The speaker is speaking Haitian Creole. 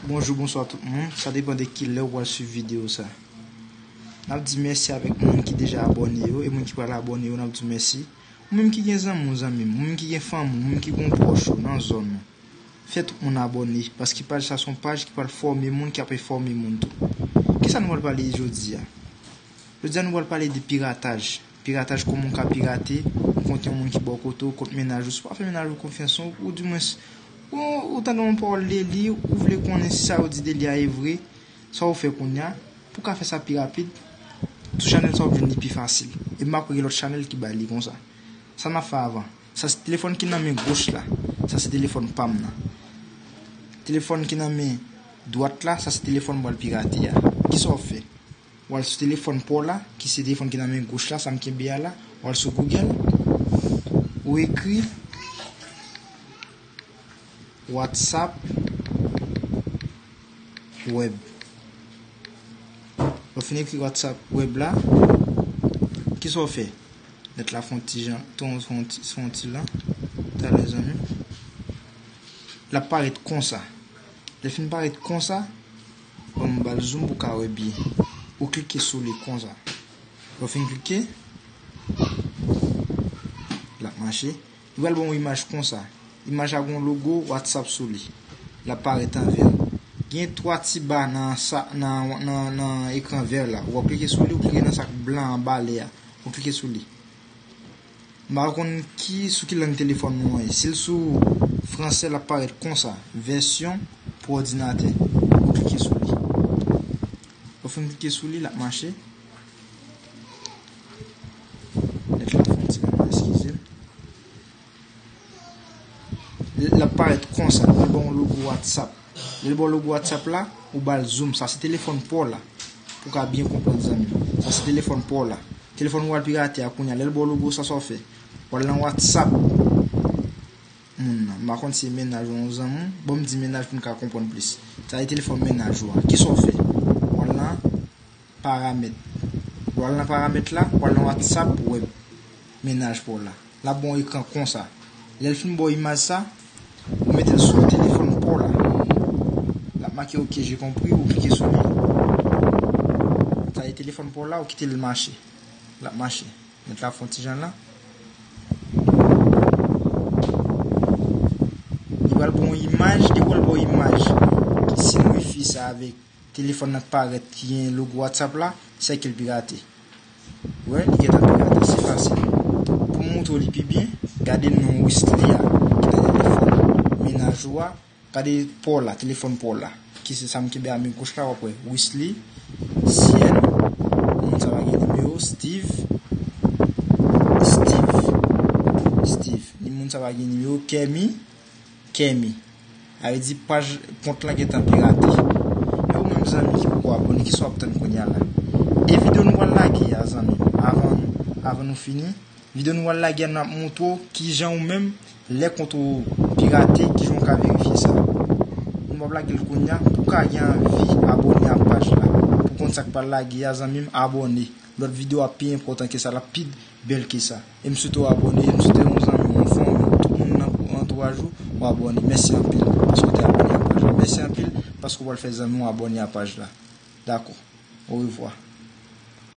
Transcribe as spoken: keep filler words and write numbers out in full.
Bonjou, bonswa tout moun. Sa depann de kilè w pral swiv videyo sa. N ap di mèsi avèk moun ki deja abòne yo, e moun ki pral abòne yo, n ap di mèsi. Ou menm ki gen zanmi w, zanmi m, ou menm ki gen fanmi w, ou menm ki gen pwòch ou nan zòn ou, fè tout moun abòne, paske paj sa se yon paj ki pral fòme moun, ki ap enfòme moun tou. Kisa nou pral pale jodi a? Jodi a nou pral pale de pirataj. Pirataj, kòman w ka pirate, ou kont yon moun ki bò kote w, kont mennaj ou, si w pa fè mennaj ou konfyans, ou, ou dimwens, ou, ou tande yon pawòl de li, ou vle konnen si sa yo di de li a e vre, sa w fè kounye a, pou w ka fè sa pi rapid, sou chanèl sa w ap jwenn li pi fasil. E m pa kwè gen lòt chanèl ki bay li konsa. Sa n ap fè avan? Sa se telefòn ki nan men goch la. Sa se telefòn pa m nan. Telefòn ki nan men dwat la, sa se telefòn m pral pirate a. Kisa w fè? W al sou telefòn pa w la, ki se telefòn ki nan men goch la, sa m kenbe a la, w al sou Google, ou ekri WhatsApp web. Lè w fin ekri WhatsApp web la, kisa w fè? Nèt la fè yon ti jan, ton fè yon ti, fè yon ti lan. Talè zanmi. L ap parèt konsa. Lè l fin parèt konsa, ban m ba l zoom pou w ka wè byen. Ou klike sou li konsa. Lè w fin klike, l ap mache. Li pral ba w yon imaj konsa. Imaj la gen yon logo WhatsApp sou li. L ap parèt an vè. Gen twa ti ba nan sa, nan, nan, nan ekran vè la. Ou ap klike sou li, ou klike nan sa k blan anba lè a. Ou klike sou li. M pa konn ki, sou ki lang telefòn nou an ye. Si l sou fransè, l ap parèt konsa, vèsyon pou òdinatè. Ou klike sou li. Ou fin klike sou li, l ap mache. Nèt la fè yon ti kaka, eskize m. L ap parèt konsa, l ba w yon logo WhatsApp. Lè l ba w logo WhatsApp la, ou ba l zoom. Sa se telefòn pa w la. Pou w ka byen konprann, zanmi m. Sa se telefòn pa w la. Telefòn ou al pirate a kounye a. Lè l ba w logo sa, sa w fè? W al nan WhatsApp moun nan. M pa konn si se mennaj ou yon zanmi w. Ban m di mennaj pou n ka konprann plis. Sa se telefòn mennaj ou a. Kisa w fè? W al nan paramèt. W al nan paramèt la, w al nan WhatsApp web mennaj pa w la. L ap ba w ekran konsa. Lè l fin ba w imaj sa, ou mete l sou telefòn pa w la. L ap make ok, j'ai compris, ou klike sou li. Sa e telefòn pa w la, ou kite l mache. L ap mache. Nèt la fè yon ti jan la. Li pral ba w imaj, depi l ba w imaj ki siyen wifi sa avèk telefòn nan k parèt ki gen logo WhatsApp la, sèke l pirate. Ou wè, li gentan pirate, se fasil. Pou m montre w li pi byen, gade non Wesley a, ki nan telefòn mennaj ou a, gade pa w la, telefòn pa w la. Ki se sa m kenbe a men goch la, w ap wè Wesley, Siyen, moun sa pa gen nimewo, Steve, Steve, Steve, ni moun sa pa gen nimewo, Kemi, Kemi. Sa vle di paj kont lan gentan pirate. E ou menm zanmi ki poko abòne, kisa w ap tann kounye a la? E videyo nou pral lage a, zanmi, avan, avan nou fini, videyo nou pral lage a, n ap montre w kijan ou menm, lè kont ou pirate, kijan w ka verifye sa. Nou p ap lage l kounye a, pou w ka gen anvi abòne a paj la. Pou konn sa k pral lage a, zanmi m, abòne. Lòt videyo ap pi enpòtan ke sa, l ap pi bèl ke sa. E m swete w abòne, e m swete yon zanmi w, yon fanmi w, tout moun nan antouraj ou, w abòne. Mèsi anpil paske w te abòne a paj la. Mèsi anpil paske w pral fè zanmi w abòne a paj la. Dakò. Orevwa.